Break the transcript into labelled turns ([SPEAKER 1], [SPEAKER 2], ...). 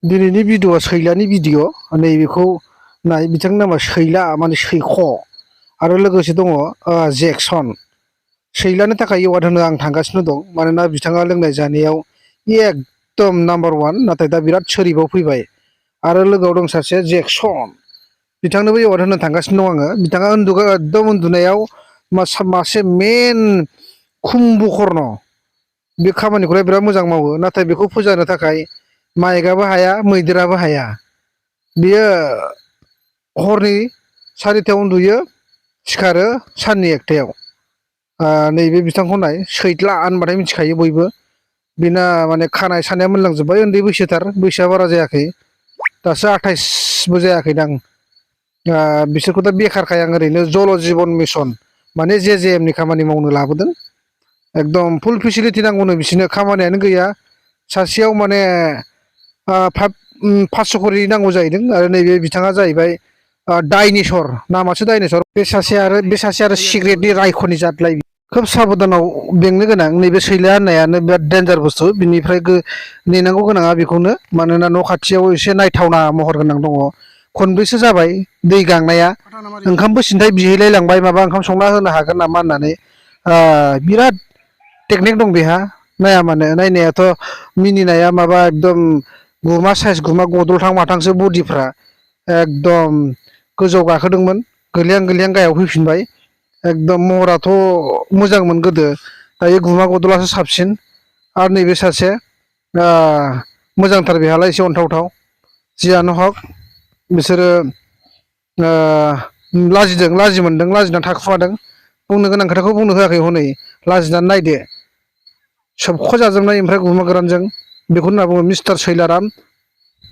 [SPEAKER 1] दिनैनि भिडिअ'आ सैलानि भिडिअ' नैबेखौ नाय बिथांनि नामा सैला माने सैख' आरो लोगोसे दङ जेक्सन सैलानि थाखाय एवार्ड होनो आं थांगासिनो दं मानोना बिथाङा लोंनाय जानायाव एकदम नाम्बार वान नाथाय दा बिराद सोरिबाव फैबाय आरो लोगोआव दं सासे जेक्सन बिथांनोबो एवार्ड होनो थांगासिनो दं आङो बिथाङा एकदम उन्दुनायाव मासे मेन कुम्भकर्ण बे खामानिखौलाय बिराद मोजां मावो नाथाय बेखौ फोजानो थाखाय माइकआबो हाया मैदेराबो हाया बियो हरनि 4टायाव उन्दुयो सिखारो साननि 1टायाव नैबे बिथांखौ नाय सैत्ला होनबाथाय मिथिखायो बयबो बेना माने खानाय सानाया मोनलांजोब्बाय उन्दै बैसोथार बैसोआ बारा जायाखै दासो 28बो जायाखैदां बिसोरखौ दा बेखारखाय आं ओरैनो जल जिबन मिसन माने JJM नि खामानि मावनो लाबोदों एकदम फुल फेसिलिटि नांगौनो बिसोरनो खामानियानो गैया सासेयाव माने 500 करि नांगौ जाहैदों आरो नैबे बिथाङा जाहैबाय डाइनेसर नामासो डाइनेसर बे सासे आरो सिगारेटनि रायख'नि जादलाय खोब साबधानाव बेंनो गोनां नैबे सैला होननायानो बिराद डेन्जार बुस्थु बिनिफ्राय नेनांगौ गोनाङा बेखौनो मानोना न' खाथियाव एसे नायथावना महर गोनां दङ खनब्रैसो जाबाय दै गांनाया ओंखामबो सिन्थाय बिहैलाय लांबाय माबा ओंखाम संना होनो हागोन नामा होननानै बिराद टेकनिक दं बेहा नाया मानो नायनायाथ' मिनिनाया माबा एकदम गुमा साइज गुमा गदलथां माथांसो बडिफ्रा एकदम गोजौआव गाखोदोंमोन गोलैहां गोलैहां गाहायाव फैफिनबाय एकदम महराथ' मोजांमोन गोदो दायो गुमा गदलासो साबसिन आरो नैबे सासे मोजांथार बेहालाय एसे अनथावथाव जियानो हक बिसोरो लाजि मोनदों लाजिनानै थाखुमादों बुंनो गोनां खोथाखौ बुंनो होआखै हनै लाजिनानै नायदो सोबख' जाजोबनाय ओमफ्राय गुमा गोरानजों बेखौ होनना बुङो मिस्टार सैलाराम